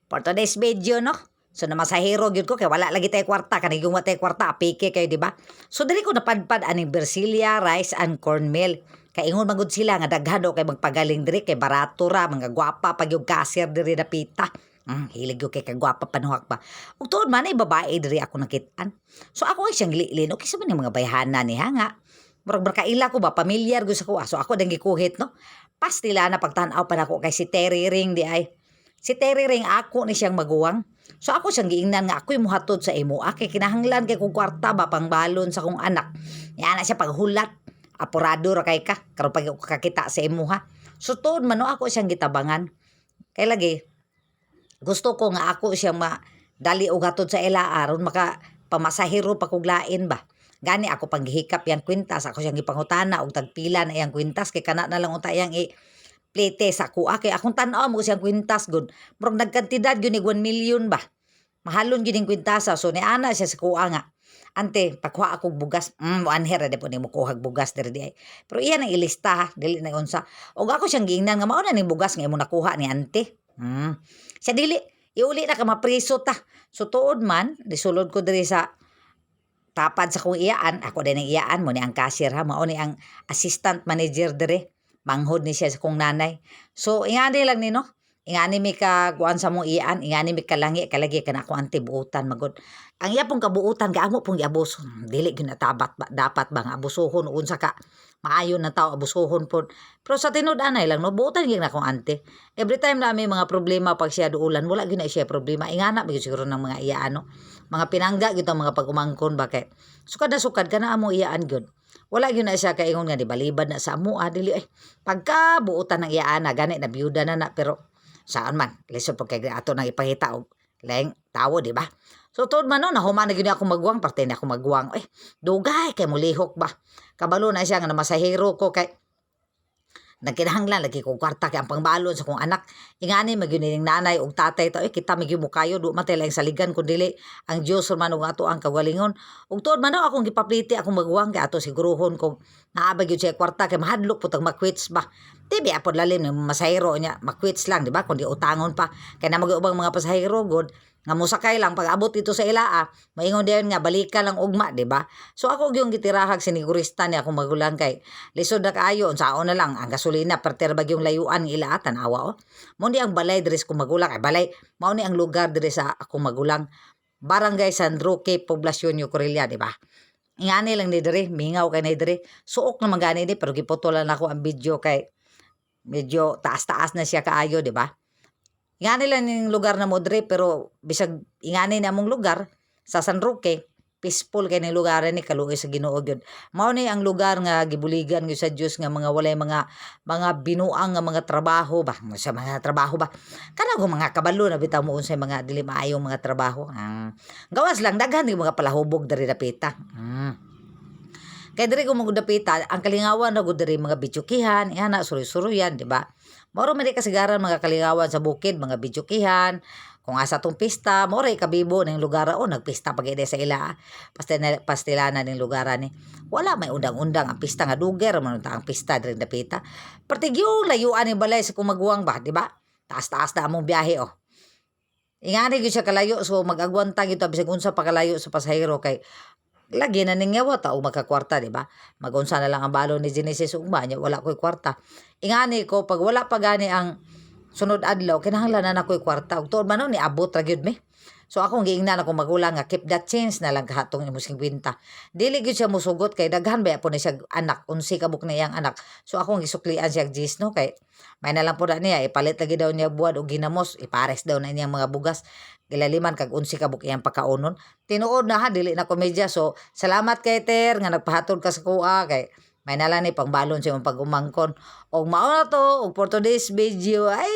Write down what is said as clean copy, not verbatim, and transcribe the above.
For today's video, no? So namasahero gyud ko kay wala lagi tay kwarta, kanang wa tay kwarta, apike kayo, di ba? So diri ko napadpad aning Versilia Rice and Cornmeal. Kay ingon man gud sila nga daghan daw kay magpagaling diri kay barato ra, mga gwapa pag yung cashier diri dapita. Hilig gyud kay kagwapa panuhak ba. Ug tuod man ay babae diri ako nakit-an. So ako ay siyang gililin, okay sa man yung mga bayhana ni ha nga. Murag barkaila ko ba, pamilyar gyud sa kuha. So ako dang gikuhit, no. Pastila na pagtan-aw pa nako kay si Terry Ring di ay. Si Terry Ring, ako ni siyang maguwang. So ako siyang giingnan nga ako'y muhatod sa imo. Kay kinahanglan kay kong kwarta ba pangbalon sa kong anak. Yan na siya paghulat. Apurado ra kay ka karon pag kakita sa imo ha. So tuod man no, ako siyang gitabangan. Kay lagi gusto ko nga ako siyang madali og hatod sa ila aron maka pamasahero pa kog lain ba. Gani ako pang gihikap yang kwintas, ako siyang gipangutana og tagpila na iyang kwintas kay kana na lang unta iyang i plete sa kuha kay akong tan-aw mo siyang kwintas gud. Murag nagkantidad gyud ni 1 million ba. Mahalon gyud ning kwintasa. So niana siya sa kuha nga. "Ante, pakuha akong bugas." Moanher ra po ni mo kuhag bugas diri di ay. Pero iya nang ilista ha, dili na unsa. Og ako siyang giingnan nga mao na ning bugas nga imo nakuha ni ante. Siya dili, iuli na ka, mapriso ta. So tuod man, disulod ko diri sa tapad sa kong iyaan, ako din ang iyaan mo ni ang cashier ha, mao ni ang assistant manager dire. Manghod ni siya sa kong nanay. So ingani lang ni no. Ingani mi ka kuan sa mong iyaan, ingani mi kalangi kalagi kana ako ante buutan magod. Ang iya pong kabuutan kay amo pong giabuso. Dili gyud na tabat ba, dapat ba nga abusuhon unsa ka maayo na tao abusuhon pod. Pero sa tinud anay lang no, buutan gyud na akong ante. Every time na may mga problema pag siya duulan, wala gyud na siya problema. Ingana ba gyud siguro ng mga iyaan no. Mga pinangga gyud ang mga pag-umangkon ba kay sukad na sukad ka na amo iyaan gyud. Wala gyud na siya kaingon nga di balibad na sa amo ah, dili ay. Pagka buutan ng iyaan na gani na biyuda na na, pero saan man lisod pag kay ato nang ipangita og laing tawo, di ba? So tuod man no, nahuman na gyud ako magwang, parte na ako magwang. Eh, dugay kay mulihok ba. Kabalo na siya nga namasahero ko kay nagkinahanglan lagi kong kwarta kay ang pangbalon sa kong anak. Ingani magyud ning nanay ug tatay ta, eh, kita magyud mo kayo du man tay laing saligan kun dili ang Dios man ug ato ang kaugalingon. Ug tuod man no, akong gipapliti akong maguwang kay ato siguruhon kung naa ba gyud siya kwarta kay mahadlok pud tag makwits ba. Di ba pod lalim ni masahero niya, makwits lang, di ba? Kundi utangon pa kay na mag ubang mga pasahero god nga mosakay lang, pag abot dito sa ilaa maingon diyan nga balikan lang ugma, di ba? So ako gyung gitirahag sinigurista ni akong magulang kay lisod na kaayo, unsaon na lang ang gasolina, perter ba yung layuan ng ilaa. Tan-awa oh, mo ni ang balay diri sa akong magulang, ay balay, mao ni ang lugar diri sa akong magulang, Barangay San Roque, Poblacion, New Corella, di ba? Ingani lang ni diri, mingaw kay ni diri, suok naman gani ni, pero giputolan nako ang video kay medyo taas-taas na siya kaayo, di ba? Ingani lang ning lugar na mo diri, pero bisag ingani na among lugar sa San Roque, peaceful kay ning lugar ni, kaluoy sa Ginoo gyud. Mao ni ang lugar nga gibuligan gyud sa Dios nga mga walay mga binuang nga mga trabaho ba, sa mga trabaho ba. Kana go mga kabalo na bitaw mo unsay mga dili maayong mga trabaho. Ang gawas lang daghan yung mga palahubog diri dapita. Kay diri ko mga dapita, ang kalingawan na gud diri mga bidyukihan, ihana suroy-suroyan, di ba? Moro man di kasigaran mga kalingawan sa bukid, mga bidyukihan. Kung asa tong pista, mao ray kabibo ning lugar o nagpista pag sa ila. Pastilana ning lugar ni. Wala may undang-undang ang pista nga duger man ang pista diri dapita. Pertig yung layuan ni balay sa kumaguwang ba, di ba? Taas-taas na among biyahe oh. Ingani gyud siya kalayo, so mag-agwanta gyud ta bisag unsa pa kalayo sa pasahero kay lagi na ning yawa ta og magkakwarta, di ba? Magunsa na lang ang balon ni Genesis ugma nya wala ko'y kwarta. Ingani ko pag wala pa gani ang sunod adlaw, kinahanglan na nako'y kwarta. Ug tuod man no, niabot ra gyud mi. So akong giingnan akong magulang nga keep that change na lang kahatong imo 50. Dili gyud siya musugot kay daghan ba po ni siya anak, 11 ka buok na iyang anak. So akong gisuklian siya gis no kay may na lang po na niya ipalit lagi daw niya buwad og ginamos, ipares daw na niyang mga bugas. Gilaliman kag 11 ka buok iyang pakaonon. Tinuod na ha, dili na komedya. So salamat kay Ter nga nagpahatod ka sa kuha kay may na lang ni pangbalon sa imong pag-umangkon. Og mao na to, og for today's video ay